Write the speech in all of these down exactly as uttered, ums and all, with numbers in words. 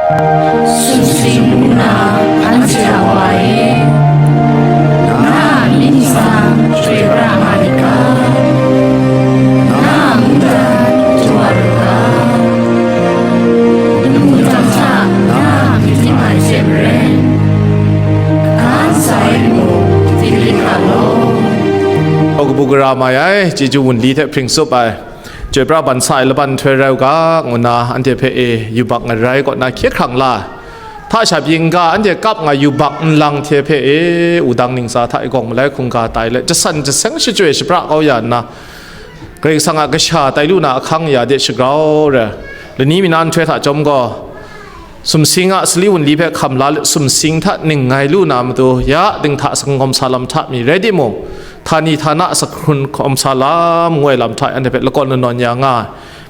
Sumsing nna anhte a Wa e, na a myit ningsang chyoi pra nga myit ga, na a mungdan du wa lu ga, mungdan hta na a myit ning ai hte maren, ga ntsa e mung, dinglik ga law. Kabu gara mai ai, chyeju wunli hte hpring tsup ai, chyoi pra ban sa ai laban nhtoi rai u ga, ngu nna anhte hpe e yubak ngarai kaw na hkye hkrang la ai. Hta sha byin ga anhte kap nga yubak nlang hte hpe e wudang ningsa hta e gawng malai hkungga tai let, jasan jaseng shachyoi shapra kau ya nna, Karai Kasang a kasha tai lu na ahkang ya de shagrau re ai. Lani mi na nhtoi hta chyawm gaw, sumsing a sali wunli hpe hkam la let, sumsing hta ning ngai lu na matu, ya dinghta sanggawm sa lam hta mi rai timung, htani htana a sahkrun hkawm sa lam ngu ai lam hta e anhte hpe lakawn lanawn ya nga ai,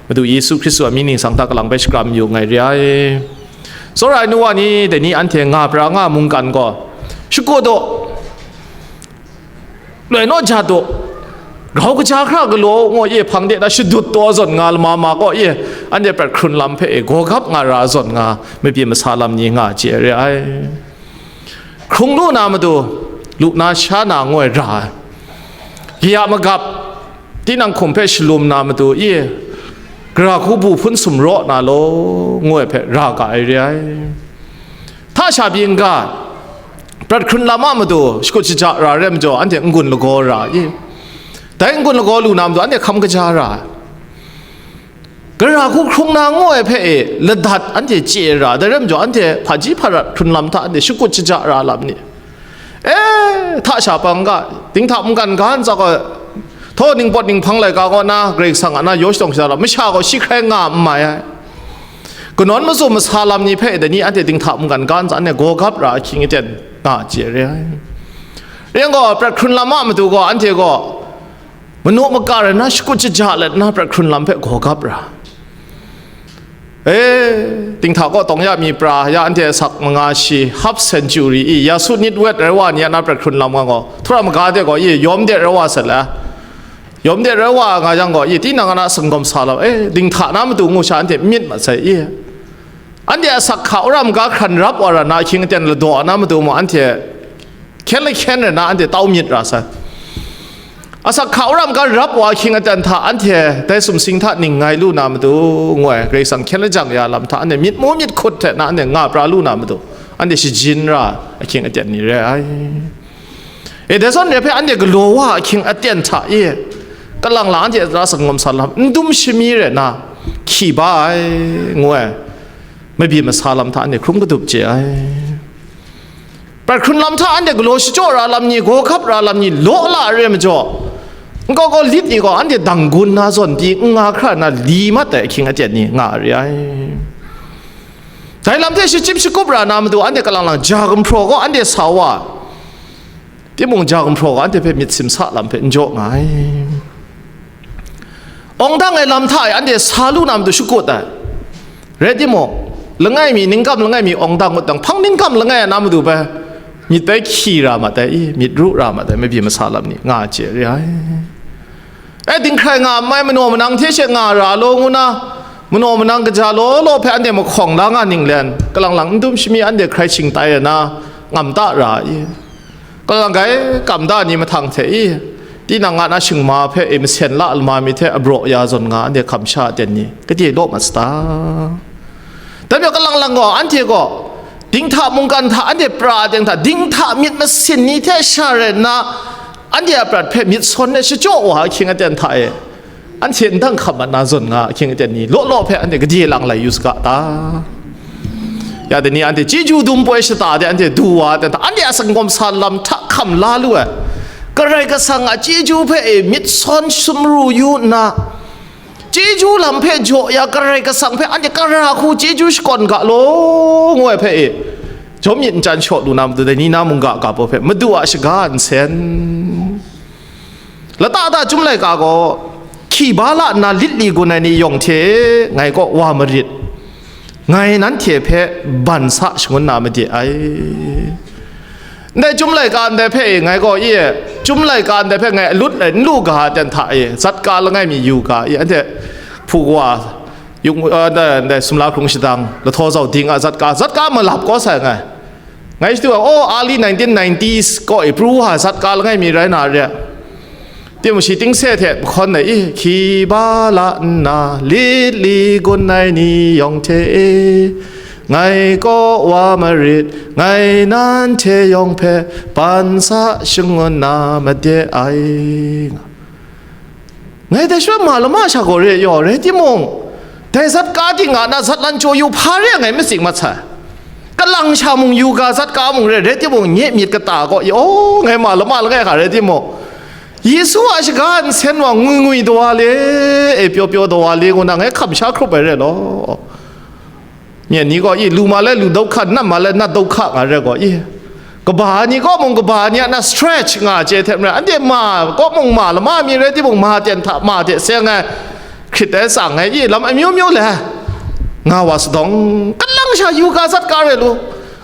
Madu Yesu Hkristu a mying ningsang hta kalang bai shakram yu nngai re ai. Tsawra ai nu wa ni, dai ni anhte nga pra nga ai mungkan gaw, shakut u, loi naw jat u, grau kaja hkra galaw u, ngu e hpang de na shadut taw zawn nga lama ma kaw e, anhte prat hkrun lam hpe e gawgap nga ra zawn nga, mabyin masa lam ni nga chye re ai. Hkrung lu na matu, lu na sha na ngu ai ra ai. Kaya magap, tinang hkum hpe shalum na matu e, gara hku bu hpun sumraw na law, ngu ai hpe ra ga ai re ai. Hta sha byin ga, prat hkrun lam a matu shakut shaja ra re ai majaw, anhte n-gun lagaw ra i? Dai n-gun lagaw lu na matu anhte hkam kaja ra ai. Gara hku hkrung na ngu ai hpe e ladat anhte chye ra, dai rai majaw, anhte hpaji hparat hkrun lam hta anhte shakut shaja ra lam ni? E, hta sha pang ga, dinghta mungkan ga ntsa gaw, htaw ningpawt ninghpang laika kaw na, Karai Kasang a na yaw shadawng shada lam, masha gaw shi hkrai nga n mai ai. Kanawn mazum masa lam ni hpe dai ni anhte dinghta mungkan ga ntsa anhte gawgap ra ahkying aten nga chye re ai. Rai yang gaw, prat hkrun lam a matu gaw, anhte gaw manu maka rai nna, shakut shaja let nna, prat hkrun lam hpe gawgap ra. E, dinghta kaw tawng ya mi pra, ya anhte asak manga shi, half century i, ya su nit wet rai wa ni a na prat hkrun lam nga gaw, htura maga de gaw, i, yawm de rai wa sat la. Yawm de rai wa nga yang gaw, i, tinang a na sanggawm sa lam, e, dinghta na matu ngu sha anhte myit mat sai, i. Anhte asak hka wora maga hkran rap wa ra na ahkying aten ladaw na matu mung, anhte hkyen lahkyen rai na anhte tau myit ra sai. Asak hka wora maga rap wa ahkying aten hta anhte dai sumsing hta ning ngai lu na matu, ngu ai, Karai Kasang hkyen lajang ya lam hta anhte myit mu myit hkut hte na anhte nga pra lu na matu, anhte shajin ra ahkying aten ni re ai. E, dai zawn re hpe anhte galaw wa ahkying aten hta e, kalang lang anhte a tara sanggawm sa lam n dum shami rai na, hkyi ba ai, ngu ai, mabyin masa lam hta anhte hkrum kadup chye ai. Prat hkrun lam hta anhte galaw shachyaw ra lam ni, gawgap ra lam ni, law la re ai majaw, nkau kau lit ni gaw anhte dang gun na zawn pyi n nga hkra na li mat ai ahkying aten ni nga re ai. Dai lam hte shachyip shakup ra na matu anhte kalang lang ja gumhpraw gaw anhte sa wa, timung ja gumhpraw gaw anhte hpe myit simsa lam hpe n jaw nga ai. Awng dang ai lam hta e anhte sa lu na matu shakut ai. Rai timung, langai mi, ningkam langai mi awng dang ngut dang, hpang ningkam langai ai na matu bai, myit bai hkyi ra mat ai, i, myit ru ra mat ai, mabyin masa lam ni nga chye re ai. E, dinghkrai nga mai, manaw manang hte she nga ra law ngu na, manaw manang kaja law law hpe anhte mahkawng la nga ninglen, kalang lang n dum shami anhte hkrai shingtai ai na, ngam ta ra i? Kalang gai kam da ni mahtang hte i, tinang a na shingma hpe e masen la lama mi hte abraw ya zawn nga anhte hkam sha aten ni, kade law mat sata? Dai majaw kalang lang gaw, anhte gaw dinghta mungkan hta anhte pra aten hta, dinghta myit masin ni hte sha rai nna, anhte a prat hpe myit sawn ai shachyaw wa ahkying aten hta e, anhte ndang hkam mat na zawn nga ahkying aten ni, law law hpe anhte kade lang lai yu saga ta? Ya dai ni anhte chyeju dum poi shata de anhte du wa ai hta, anhte a sanggawm sa lam hta hkam la lu ai, Karai Kasang a chyeju hpe e myit sawn sumru yu nna, chyeju lam hpe jaw ya, Karai Kasang hpe anhte kara hku chyeju shakawn ga law, ngu ai hpe e, jawm myit n chyan shaw lu na matu dai ni na mungga ga baw hpe Madu a shaga nsen. Lata da Chyum laika gaw, hkyi ba la nna lit li gun ai ni yawng hte ngai kaw wa marit, ngai nanhte hpe ban sa shangun na made ai. Ndai Chyum laika ndai hpe e ngai gaw, i, Chyum laika ndai hpe ngai alut ai n lu ga aten hta e, zat ka langai mi yu ga, i, anhte hpu wa Yung, uh, ndai, ndai, sumla hkrung shadang, lahtaw zau ding a zat ka, zat ka malap kaw sai ngai. Ngai shadu, oh, early nineteen nineties kaw i pru wa zat ka langai mi rai na re. Timung shi ting se hte hpawn na i, hki ba la nna, lit li gun ai ni yawng hte e, ngai kaw wa marit, ngai nan hte yawng hpe ban sa shangun na made ai. Ngai dai sha ma lama sha gaw re yaw, rai timung, dai zat ka ting a na zat lan chyaw yu hpa re ngai matsing mat sai. Kalang sha mung yu ga zat ka mung re, rai timung, nye myit kata gaw, yaw, ngai ma lama langai hka rai timung, Yesu a shaga nsen wa ngwi ngwi dawa le, e pyaw pyaw dawa le, ngu na ngai hkam sha hkrup ai re law. Nye ni gaw, i, lu ma le lu dau hka, nat ma le nat dau hka nga re gaw, i, kaba ni kaw mung kaba ni a na stretch nga chye hte maren, anhte ma kaw mung ma lama mi rai timung, ma ten hta ma hte seng ai, hkrit ai tsang ai, i, lam amyu myu le nga wa sadawng, kalang sha yu ga zat ka re lu.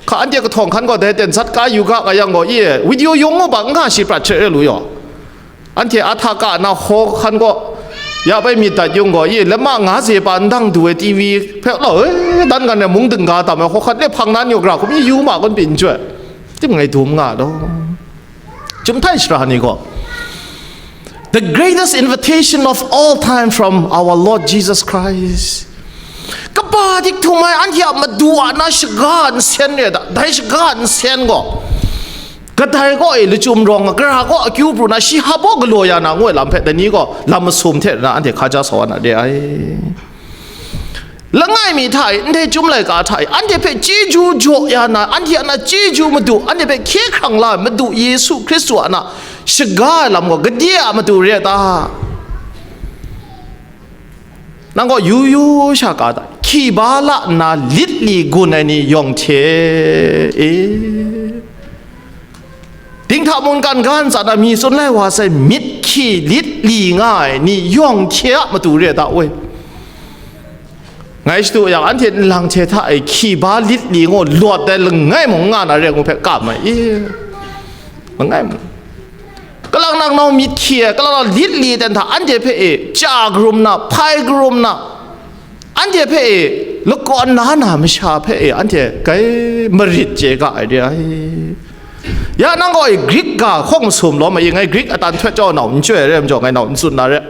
Hka anhte kahtawng hkan gaw dai ten zat ka yu ga nga yang gaw, i, video yung ngu ba n nga shi prat hte re lu yaw. Anhte a hta ka na hkaw hkan gaw, ya bai myit dat yung gaw, i, lama nga ze pa ndang du ai T V hpe law, e, dan gan ai mung dingga tam ai hkaw hkan le hpang na nyu gra hkum i yu ma kun pyi n joi. Tim ngai dum nga law. Chyum htai shara ni gaw, the greatest invitation of all time from our Lord Jesus Christ. Kaba dik htum ai anhte a Madu a na shaga nsen re da, dai shaga nsen gaw, kadai kaw e lachyum rawng, gara kaw akyu pru na, shi hpa baw galaw ya na, ngu ai lam hpe, dai ni gaw lam masum hte na anhte hkaja sa wa na re ai. Langai mi hta e, ndai chyum laika hta e, anhte hpe chyeju jaw ya na, anhte a na chyeju madu, anhte hpe hkye hkrang la ai Madu Yesu Hkristu a na shaga ai lam gaw, gade a matu re a ta? Nang gaw yu yu sha ka ta, hki ba la nna lit li gun ai ni yawng hte e, dinghta mungkan ga ntsa na mi tsun lai wa sai, myit hki lit li nga ai ni yawng hte a matu re a ta we? Ngai shadu yang, anhte nlang hte hta e hki ba lit li ngu lawt ai langai mung nga na re ngu hpe kam ai i, langai mung. Kalang nang nau myit hki ai, kalang nang lit li ten hta anhte hpe e, chya karum na, hpai karum na, anhte hpe e, lakawn la na masha hpe e, anhte grai marit chye ga ai re ai. Ya nang gaw e Greek ga hkawng masum lawm ai, ngai Greek atan htawt chyawm nau n chyoi ai re majaw, ngai nau n tsun na re.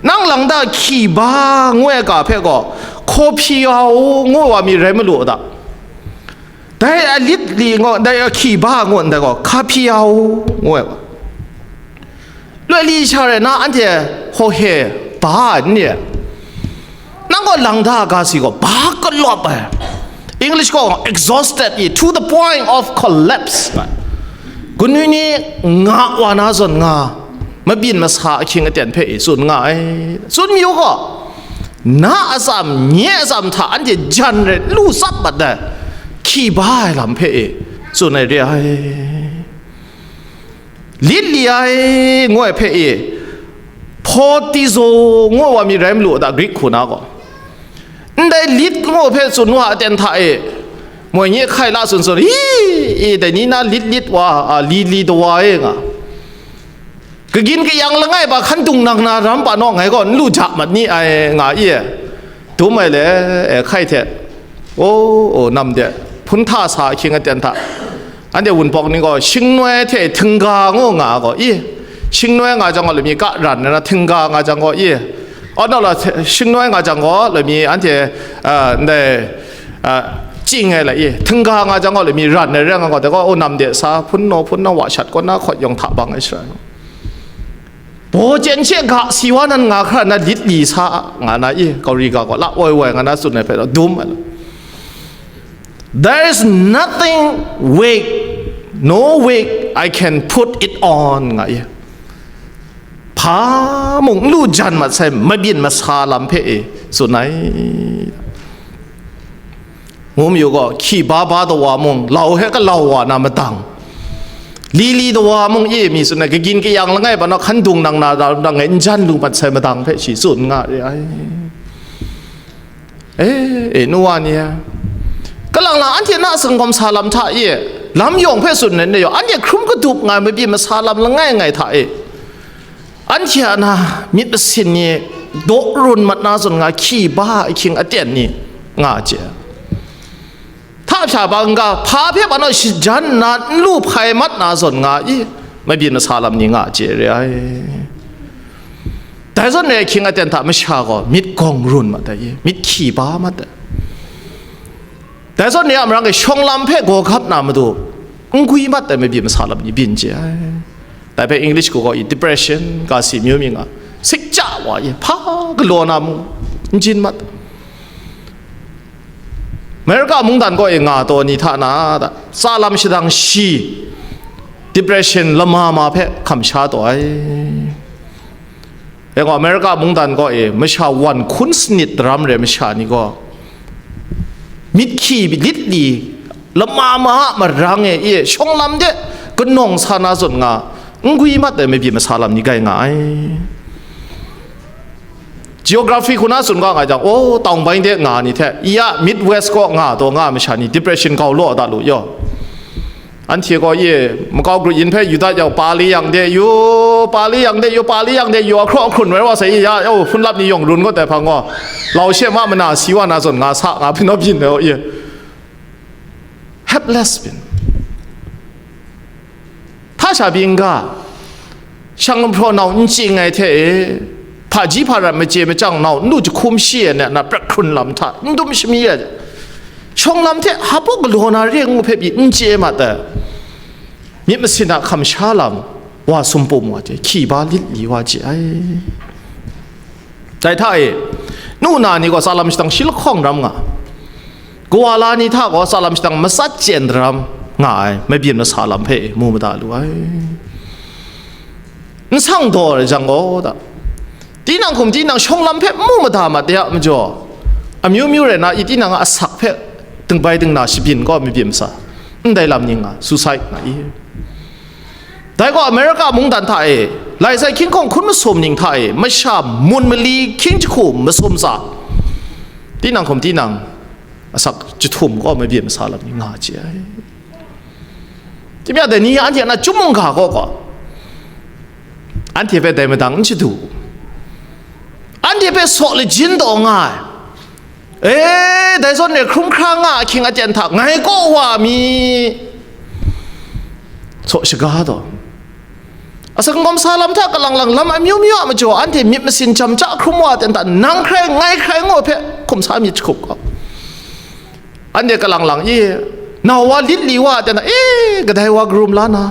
Nang lang da hki ba ngu ai ga hpe gaw, hkawhpyi au ngu ai wa mi rai malu a ta? Dai a lit li ngu, dai a hki ba ngu ndai gaw, hkahpyi au ngu ai wa. Loi li sha rai na, anhte hkawhe ba ai n re? Nang gaw lang da ga si gaw, ba kalawp ai. English gaw exhausted i, to the point of collapse. Gunwi ni nga wa na zawn nga, mabyin masa ahkying aten hpe i tsun nga ai. Tsun mayu gaw, na atsam, nye atsam hta anhte jan rai lu tsap mat ai, hki ba ai lam hpe e tsun ai re ai. Lit li ai, ngu ai hpe e, photizo, ngu ai wa mi rai malu a ta, Greek hku na gaw? Ndai lit ngu hpe tsun wa aten hta e, moi nye hkai la tsun tsun, hi, i, dai ni na lit lit wa, a, li li dawa e nga. Kagin kayang langai ba hkan dung nang na ram pa naw ngai gaw n lu ja mat ni ai, nga i e, dum ai le, e, hkai hte, o, o, nam de, hpun hta sa ahkying aten hta, anhte Wunpawng ni gaw, shingnoi hte htingga ngu nga gaw i, shingnoi nga jang gaw, lami ka ran ai na, htingga nga jang gaw i, aw, nau la, shingnoi nga jang gaw, lami anhte, a, ndai, a, ching ai la i, htingga nga jang gaw, lami ran ai rai nga gaw, dai gaw, o, nam de sa, hpun naw, hpun naw, wa shat kaw na hkawt yawng hta bang ai shara. Baw chyen she ga si wa nan nga hkra na lit li sa nga na i, kauri ga gaw la woi woi nga na tsun ai hpe dum ai. There is nothing weight, no weight I can put it on, nga i. Hpa mung n lu jan mat sai, mabyin masa lam hpe e tsun ai. Ngu mayu gaw, hki ba ba dawa mung, lau he galau wa na madang, li li dawa mung e mi tsun ai, kagyin kayang langai ba na hkan dung nang na ra, nang ngai n jan lu mat sai madang hpe shi tsun nga re ai. E, e, nu wa ni e, kalang lang anhte na sanggawm sa lam hta e, lam yawng hpe tsun ai, anhte hkrum kadup nga ai mabyin masa lam langai ngai hta e, anhte a na myit masin ni daw run mat na zawn nga, hkyi ba ahkying aten ni nga a chye. Hta hpya ba n-ga, hpa hpe ba naw shajan nna n lu hpai mat na zawn nga i, mabyin masa lam ni nga a chye re ai. Dai zawn re ahkying aten hta masha gaw myit gawng run mat ai i, myit hkyi ba mat ai. Dai zawn re a marang e shawng lam hpe gaw gap na matu, n gwi mat ai mabyin masa lam ni byin chye ai. Dai hpe English hku gaw i depression, ga si myu mi nga, sikja wa i, hpa galaw na mung n jin mat. America mungdan kaw e nga taw ni hta na, tsa lam shadang shi, depression lama ma hpe hkam sha taw ai. E gaw, America mungdan kaw e masha wan hkun sanit daram re masha ni gaw, myit hkyi lit li, lama ma a marang e, e shawng lam de kanawng sa na zawn nga, n gwi mat ai mabyin masa lam ni gai nga ai. Geography hku na tsun ga nga jang, o, tawng bai de nga ni hte, i a Midwest kaw nga taw nga masha ni depression gau law da lu yaw. Anhte gaw ye, makau grut yin hpe yu dat yau, pa li yang de yu, pa li yang de yu, pa li yang de yu, ahkraw ahkrun rai wa sai, ya, yau, hpunlap ni yawng run ngut ai hpang gaw, lau she ma mana si wa na zawn nga sa, nga hpinawp yin ai ye. Helpless byin. Hta sha byin ga, shang gumhpraw nau n chye ai hte e, hpaji hparan machye machyang nau n lu jahkum shi ai na, na prat hkrun lam hta n dum shami ai, shawng lam hte hpa galaw na re ngu hpe pyi n chye mat ai. Myit masin a hkam sha lam wa sumpum wa hte, hkyi ba lit li wa chye ai. Dai hta e, nu na ni gaw tsa lam shadang shi lahkawng ram nga, kawa la ni hta gaw tsa lam shadang matsat chyen daram nga ai, mabyin masa lam hpe mu mada lu ai. N sang daw ai jang gaw, da, tinang hkum tinang shawng lam hpe mu mada mat de a majaw, amyu myu rai na, i tinang a asak hpe dingbai dingna shabyin gaw mabyin masa, ndai lam ni nga, suicide nga i. Dai gaw America mungdan hta e, lai sai hkying hkawng hkun masum ning hta e, masha mun mali hkying jahku masum tsa, tinang hkum tinang asak jahtum gaw mabyin masa lam ni nga chye ai. Chyum ya dai ni anhte a na chyum mungga gaw gaw, anhte hpe dai madang n shadu, anhte hpe saw lajin taw nga ai. E, dai zawn e hkrum hkra nga ahkying aten hta ngai kaw wa mi, saw shaga taw, asak n-gawm sa lam hta kalang lang lam amyu myu a majaw, anhte myit masin jam ja hkrum wa ten hta, nang hkrai, ngai hkrai ngu hpe hkum sa myit jahkup gaw, anhte kalang lang i, nau wa lit li wa ten hta, e, kadai wa karum la na,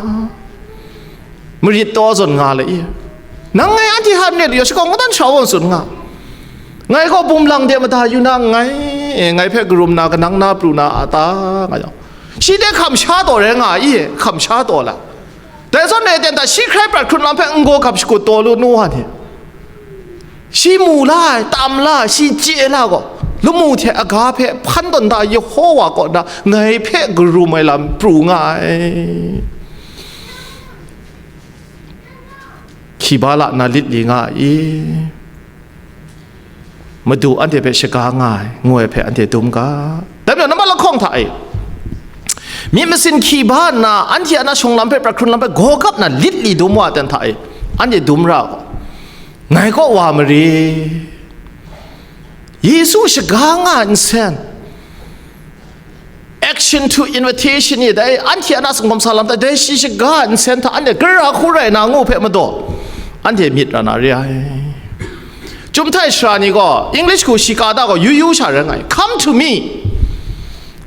marit taw zawn nga le i, nang ngai anhte hta n re lu yaw, shakawng kadawn sha wa tsun nga, ngai gaw bum lang de mada yu na nngai, e, ngai hpe karum na, kanang na pru na a ta, nga yang, shi de hkam sha taw rai nga i, hkam sha taw la. Dai zawn e ten hta, shi hkrai prat hkrun lam hpe n-gaw gap shakut taw lu nu wa ni, shi mu la ai, tam la ai, shi chye la gaw, lamu hte aga hpe hpan tawn da ai Yehova kaw na ngai hpe karum ai lam pru nga ai. Hkyi ba la na lit li nga i? Madu anhte hpe shaga nga ai, ngu ai hpe anhte dum ga. Dai majaw, nambat lahkawng hta e, myit masin hkyi ba nna, anhte a na shawng lam hpe, prat hkrun lam hpe, gaw gap na lit li dum wa ten hta e, anhte dum ra gaw, ngai kaw wa mare. Yesu shaga nga ai nsen, action to invitation ni dai, anhte a na singkawm sa lam hta, dai shi shaga nsen hta anhte gara hku rai na ngu hpe madaw, anhte myit ra na re ai. Chyum htai sara ni gaw, English hku shiga da gaw, yu yu sha rai nga ai, "Come to me."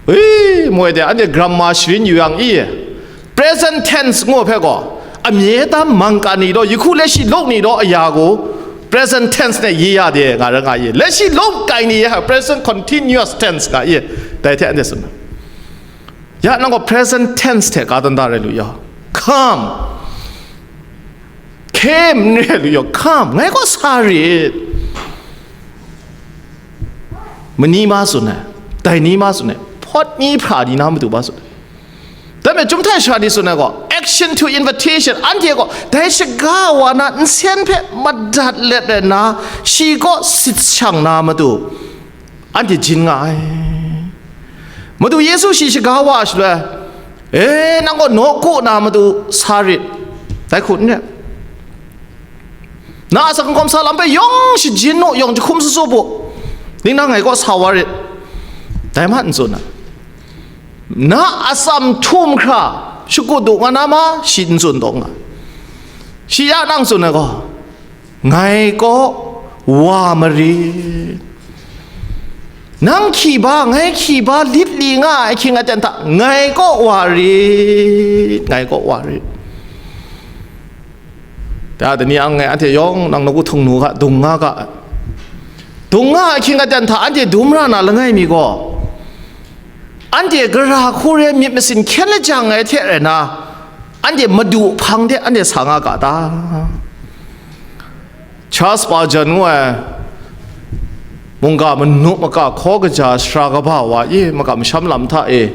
Ui, moi de, anhte grammar sharin yu yang i, present tense ngu hpe gaw, amye tam mang ka ni law, yahku le shi lawk ni law, aya gaw, present tense ne ye ya de, nga ra nga ye. Le shi lawk kai ni ye, present continuous tense nga ye. Dai hte anhte tsun na. Ya, nang gaw present tense hte ka dan da rai lu yaw. Come. Came n rai lu yaw. Come. Ngai gaw sa rit. Mani ma tsun ai. Dai ni ma tsun ai. Hpawt ni hpra ni na matu ma tsun ai. Dai me, Chyum htai sara ni tsun ai gaw, action to invitation, anhte gaw dai shaga wa na nsen hpe madat let rai nna, shi kaw sit shang na matu, anhte jin nga ai. Madu Yesu shi shaga wa shaloi, "E, nang gaw nawku na matu sa rit," dai hku n ret. Na a asak hkawm sa lam hpe yawng shajin u, yawng jahkum sutsup u, ning nang ngai kaw sa wa rit, dai ma n tsun ai. Na a atsam htum hkra shakut u nga na ma, shi n tsun taw nga. Shi ya nang tsun ai gaw, ngai kaw wa marit. Nang hkyi ba, ngai hkyi ba lit li nga ai ahkying aten hta, ngai kaw wa rit, ngai kaw wa rit. Ta dai ni ang ngai anhte yawng nang nawku htung nu ga, dung nga ga. Dung nga ai ahkying aten hta anhte dum ra na langai mi gaw, anhte gara hku re myit masin hkyen lajang ai hte rai na, anhte madu hpang de anhte sa nga ga ta? Charles Spurgeon ngu ai mungga manu maka hkaw kaja sara kaba wa i, makam masham lam hta e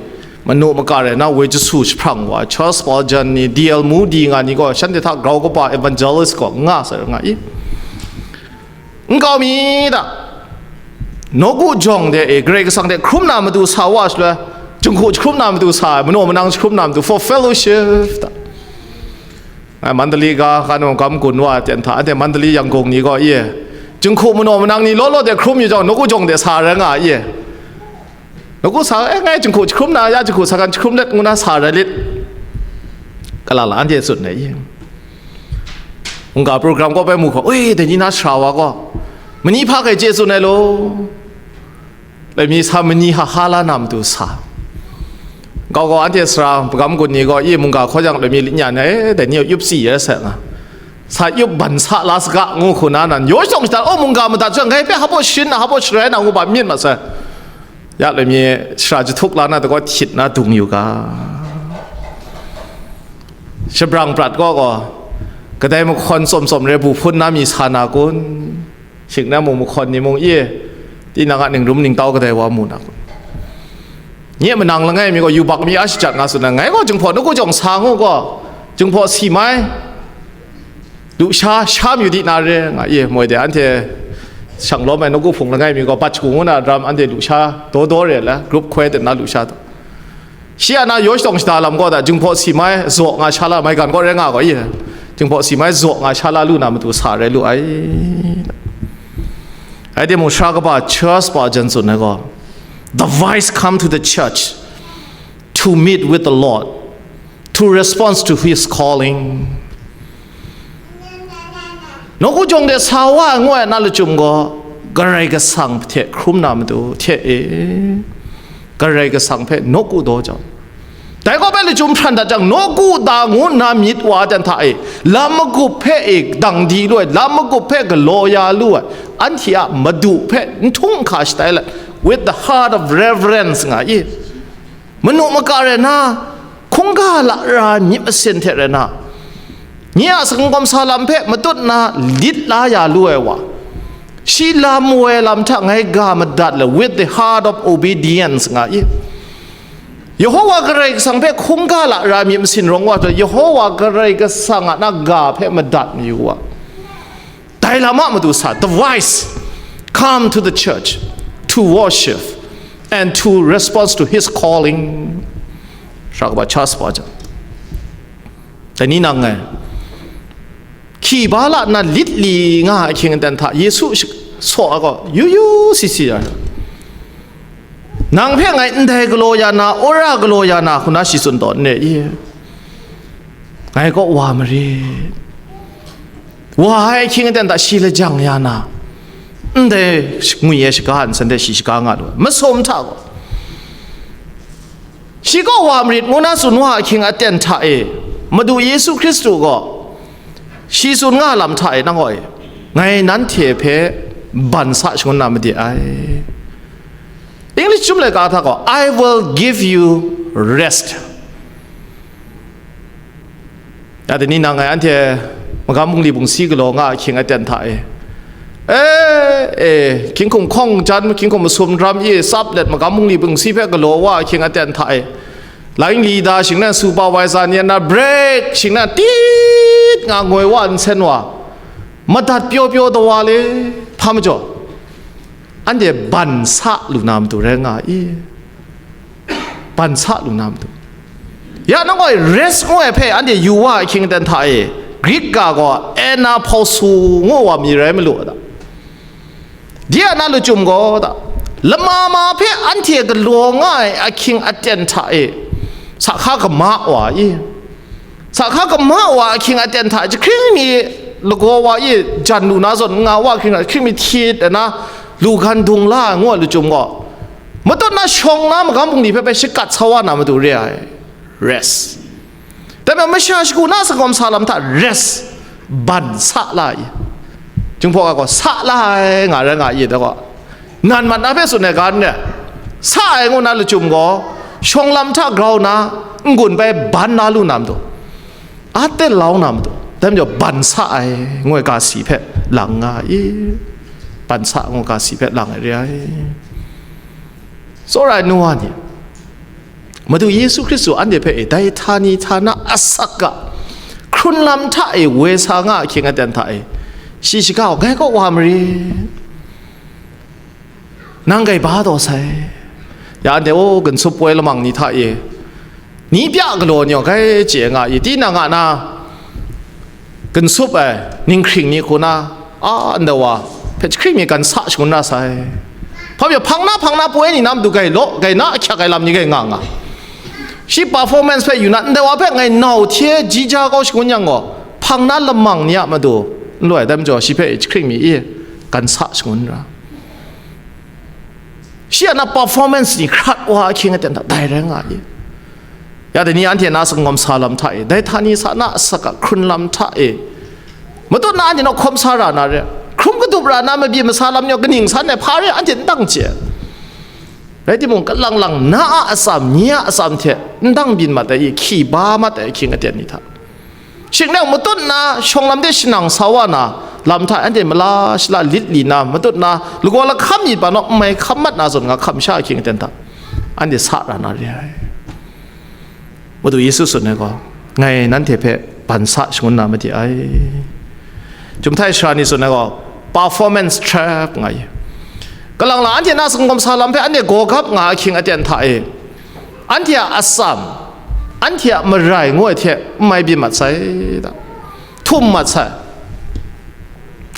manu maka rai na woi jasu jahprang wa, Charles Spurgeon ni, D L Moody nga ni gaw shanhte hta grau kaba evangelist gaw nga sai nga i. N kau mi ta? Nawku jawng de e Karai Kasang hte hkrum na matu sa wa shaloi, jinghku jahkrum na matu sa ai, manaw manang jahkrum na matu, for fellowship ta? Ngai Mandali ga, kanu gam gun wa ten hta, anhte Mandali Yangon ni gaw, ye, jinghku manaw manang ni law law de hkrum yu jang, nawku jawng de sa rai nga, ye. Nawku sa, eh, ngai jinghku jahkrum na, ya jinghku sa kan jahkrum let ngu na sa rai lit. Kala la anhte tsun ai, ye. Mungga program kaw bai mu hkra, oi, dai ni na sara wa gaw, mani hpa kai chye tsun ai law. Dai mi sa mani ha ha la na matu sa. Kau gaw anhte sara magam gun ni gaw, i mungga hkaw jang lami lingyan ai, dai ni yup si ya sa nga. Sa yup ban sa la saga ngu hku na nan, yaw shawng shada, o mungga madat jang, ngai hpe hpaw shin na, hpaw sharai na ngu ba myit ma sai. Ya lami sara jahtuk la na, dagaw htit na dung yu ga. Shabrang prat gaw gaw, kadai mahkawn tsawm tsawm re bu hpun na mi sa na kun? Shing na mung mahkawn ni mung, i, tinang a ningrum ningtau kadai wa mu na kun? Nye manang langai mi gaw yubak mi a shajat nga tsun na, ngai gaw jinghpaw nawku jawng sa ngu gaw, jinghpaw si mai, lusha sha mayu di na re nga, i, moi de anhte shang lawm ai nawku hpung langai mi gaw bat shagu ngu na ram anhte lusha daw daw re la, group hkoi de na lusha daw. Shi a na yaw shadawng shada lam gaw da, jinghpaw si mai zaw nga sha la, maigan gaw rai nga gaw, i, jinghpaw si mai zaw nga sha la lu na matu sa rai lu ai. Ai de mung sara kaba Charles Spurgeon tsun ai gaw, the wise come to the church to meet with the Lord, to respond to his calling. Nawku jawng de sa wa ai ngu ai na lachyum gaw, Karai Kasang hte hkrum na matu hte e, Karai Kasang hpe nawku daw jang, dai kaw bai lachyum hpran dat jang, nawku da ngu nna myit wa dan hta e, lam magup hpe e dang di lu ai, lam magup hpe galaw ya lu ai, anhte a madu hpe n htung n hka shatai let, with the heart of reverence nga i. Manu maka rai na, hkungga lara myit masin hte rai na, nye a sakangkawm sa lam hpe matut na lit la ya lu ai wa, shi lam woi lam hta ngai ga madat le, with the heart of obedience nga i. Yehowa Karai Kasang hpe hkungga lara myit masin rawng wa hta, Yehowa Karai Kasang a na ga hpe madat mayu wa. Dai lam a matu sa, the wise come to the church to worship and to respond to his calling. Sara kaba Charles Spurgeon. Dai ni nang ngai. Hkyi ba la nna lit li nga ai ahkying aten hta Yesu shi-, saw ai gaw, yu yu si si ai. Nang hpe ngai ndai galaw ya na, wora galaw ya na, hku na shi tsun taw n re i? Ngai kaw wa marit. Wa ai ahkying aten hta shi lajang ya na, ndai ngwi ai shaga nsen hte shi shaga nga lu ai. Masum hta gaw, shi kaw wa marit ngu na tsun wa ahkying aten hta e, Madu Yesu Hkristu gaw shi tsun nga lam hta e, nang gaw e, ngai nanhte hpe ban sa shangun na made ai. English chyum laika hta gaw, "I will give you rest." Ya, dai ni nang ngai anhte magam bungli bungsi galaw nga ahkying aten hta e, e, e, hkying hkum hkawng jan, hkying hkum masum ram i tsap let magam bungli bungsi hpe galaw wa ahkying aten hta e, laing li da shing na supervisor ni na break shing na tit nga ngoi wa nsen wa, madat pyaw pyaw dawa le, hpa majaw, anhte ban sa lu na matu rai nga i? Ban sa lu na matu. Ya nang gaw rest ngu ai hpe anhte yu wa ai hkying aten hta e, Grik ga gaw anaphosu ngu wa mi rai malu a ta? Di a na lachyum gaw ta, lama ma hpe anhte galaw nga ai ahkying aten hta e, sa hka gama wa i, sa hka gama wa ahkying aten hta jahkring mi lagaw wa i jan lu na zawn nga wa ahkying, jahkring mi hti ai na lu gan dung la ai ngu ai lachyum gaw, matut na shawng na magam bungli hpe bai shakat sa wa na matu re ai. Rest. Dai majaw masha shagu na sagawm sa lam hta rest ban sa la i. Jinghpaw ga gaw sa la ai nga rai nga i da gaw, nan mat na hpe tsun ai ga n re, sa ai ngu na lachyum gaw, shawng lam hta grau na n-gun bai ban na lu na matu, a ten lau na matu, dai majaw ban sa ai ngu ai ga si hpe lang nga i. Ban sa ai ngu ga si hpe lang ai re ai. Tsawra ai nu wa ni, Madu Yesu Hkristu anhte hpe e dai htani htana asak a hkrun lam hta e woi sa nga ahkying aten hta e, shi shaga u, ngai kaw wa marit, nang grai ba taw sai. Ya anhte o, ginsup poi lamang ni hta e, ni pya galaw ni gaw grai chye nga i, tinang a na ginsup ai ninghkring ni hku na, a, ndau wa hpe jahkring mi gan sa shangun ra sai. Hpa pyi hpang na hpang na poi ni na matu grai law, grai na ahkyak ai lam ni grai nga nga. Shi performance hpe yu na, ndau wa hpe ngai nau hte ji ja kau shangun yang gaw, hpang na lamang ni a matu n loi ai, dai majaw shi hpe jahkring mi i gan sa shangun ra. Shi a na performance ni hkrat wa ahkying aten hta dai rai nga i. Ya dai ni anhte na sagawm sa lam hta e, dai htani sa na asak a hkrun lam hta e, matut na anhte naw hkawm sa ra na re, hkrum kadup ra na mabyin masa lam ni gaw kaning san ai hpa re anhte n dang chye. Rai timung, kalang lang na a atsam, nye a atsam hte n dang byin mat ai i, hki ba mat ai ahkying aten ni hta, shing nang matut na shawng lam de shanang sa wa na lam hta anhte mala shala lit li na, matut na lagaw lahkam myit ba naw n mai hkam mat na zawn nga hkam sha ahkying aten hta anhte sa ra na re ai. Madu Yesu tsun ai gaw, ngai nanhte hpe ban sa shangun na made ai. Chyum htai sara ni tsun ai gaw, performance trap nga i. Kalang lang anhte na sagawm sa lam hpe anhte gawgap nga ahkying aten hta e, anhte a atsam, anhte a marai ngu ai hte n mai byin mat sai da, htum mat sai.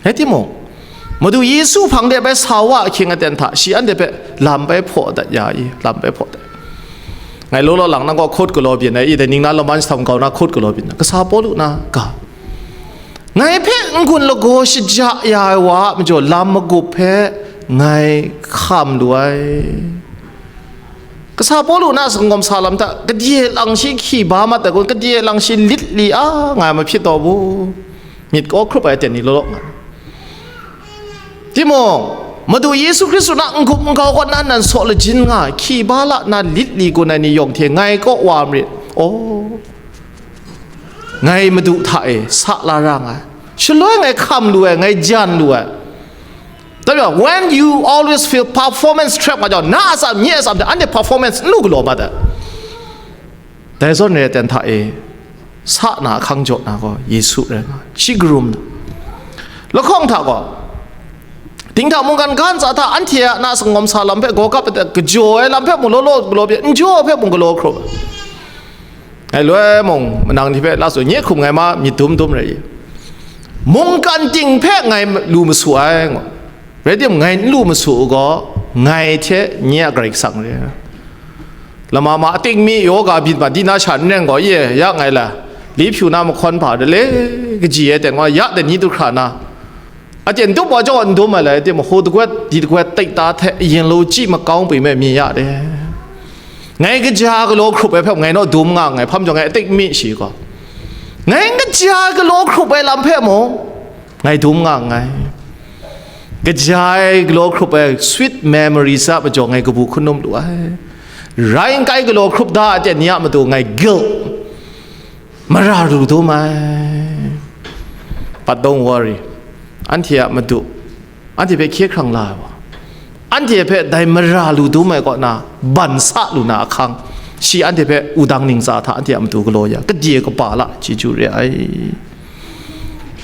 Rai timung, Madu Yesu hpang de bai sa wa ahkying aten hta shi anhte hpe lam bai hpaw dat ya i, lam bai hpaw dat. Ngai law law lang nang gaw hkut galaw byin ai i, dai ningnan lawman jahtam kau na hkut galaw byin ai, kasa Pawlu na ga, ngai hpe n-gun lagaw shaja ya ai wa a majaw lam magup hpe ngai hkam lu ai. Kasa Pawlu na sagawm sa lam hta, kadye lang shi hki ba mat ai kun, kadye lang shi lit li a nga ai mahpyit taw bu, myit kaw hkrup ai aten ni law law nga. Timung, Madu Yesu Hkristu na n-gup n-gau kaw na nan saw lajin nga, hki ba la na lit li kun ai ni yawng hte ngai kaw wa marit. Aw, ngai Madu hta e sa la ra nga ai. Shaloi ngai hkam lu ai, ngai jan lu ai. Dai majaw, when you always feel performance trap nga jaw, na atsam, nye atsam hte anhte performance n lu galaw mat ai. Dai zawn re ai ten hta e, sa na ahkang jaw na gaw Yesu rai nga ai, shi karum na. Lahkawng hta gaw, dinghta mungkan ga ntsa hta anhte a na sagawm sa lam hpe gaw kap ai hte, gajaw ai lam hpe mung law law galaw byin, n jaw ai hpe mung galaw hkrup ai. Ngai loi mung manang ni hpe la tsun, nye hkum ngai ma myit dum dum rai i, mungkan ting hpe ngai lu masu ai, ngu. Rai timung, ngai n lu masu u gaw, ngai hte nye a Karai Kasang re. Lama ma ating mi yaw ga byin ma di na sha n reng gaw, ye, ya ngai la, li hpyu na mahkawn hpa de le, kaji e ten wa, ya de ni du hkra na, a ten dup wa jaw n dum ai lai, rai timung, hau dagwet, di dagwet, taita hte, yin lu chyi makau pwi me mi ya de. Ngai kaja galaw hkrup ai hpe ngai naw dum nga nngai, hpa majaw ngai ating mi shi gaw, ngai kaja galaw hkrup ai lam hpe mung, ngai dum nga nngai. Kaja ai galaw hkrup ai sweet memories a majaw ngai kabu hkun num lu ai. Rai n kai galaw hkrup da ai ten ni a matu ngai guilt, mara lu dum ai. But don't worry. Anhte a Madu, anhte hpe hkye hkrang la ai wa, anhte hpe dai mara lu dum ai kaw na, ban sa lu na ahkang, shi anhte hpe wudang ntsa hta anhte a matu galaw ya, kadye kaba la, chyeju re ai.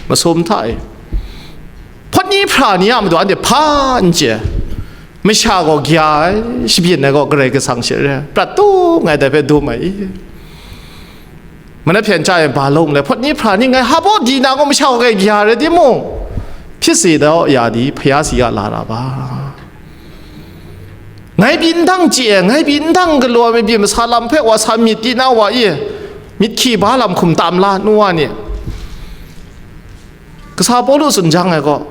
Masum hta e, hpawt ni hpra ni a matu anhte hpa n chye, masha gaw gya ai, shabyin ai gaw Karai Kasang she re ai, prat tu ngai dai hpe dum ai i. Manat hpyen chya e ba lawm le, hpawt ni hpra ni ngai hpa baw di na gaw masha wa kai gya rai timung, hpyi se daw ya di, Hpya si ya la ra ba. Ngai pyi ndang chye, ngai pyi ndang galaw ai myit masa lam hpe wa sa myit di na wa i, myit hkyi ba lam hkum tam la nu wa ni. Kasa Pawlu tsun jang ai gaw,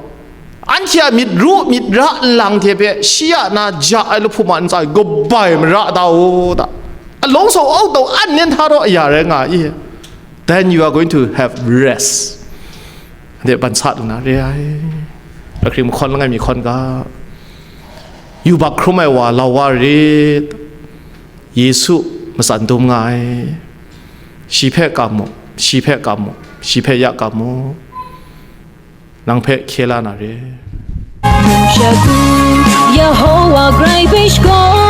anhte a myit ru myit ra nlang hte hpe shi a na ja ai lahpum a ntsa e kabai mara da u ta. Along sau au tau an nen hta raw aya rai nga i. Then you are going to have rest. Anhte ban sa lu na re ai. Ahkring mahkawn langai mi hkawn ga. Yubak hkrum ai wa lau wa rit. Yesu matsan dum nga ai. Shi hpe kam mu, shi hpe kam mu, shi hpe ya kam mu. Nang hpe hkye la na re. Shagu, Yehowa grai hpe shakawn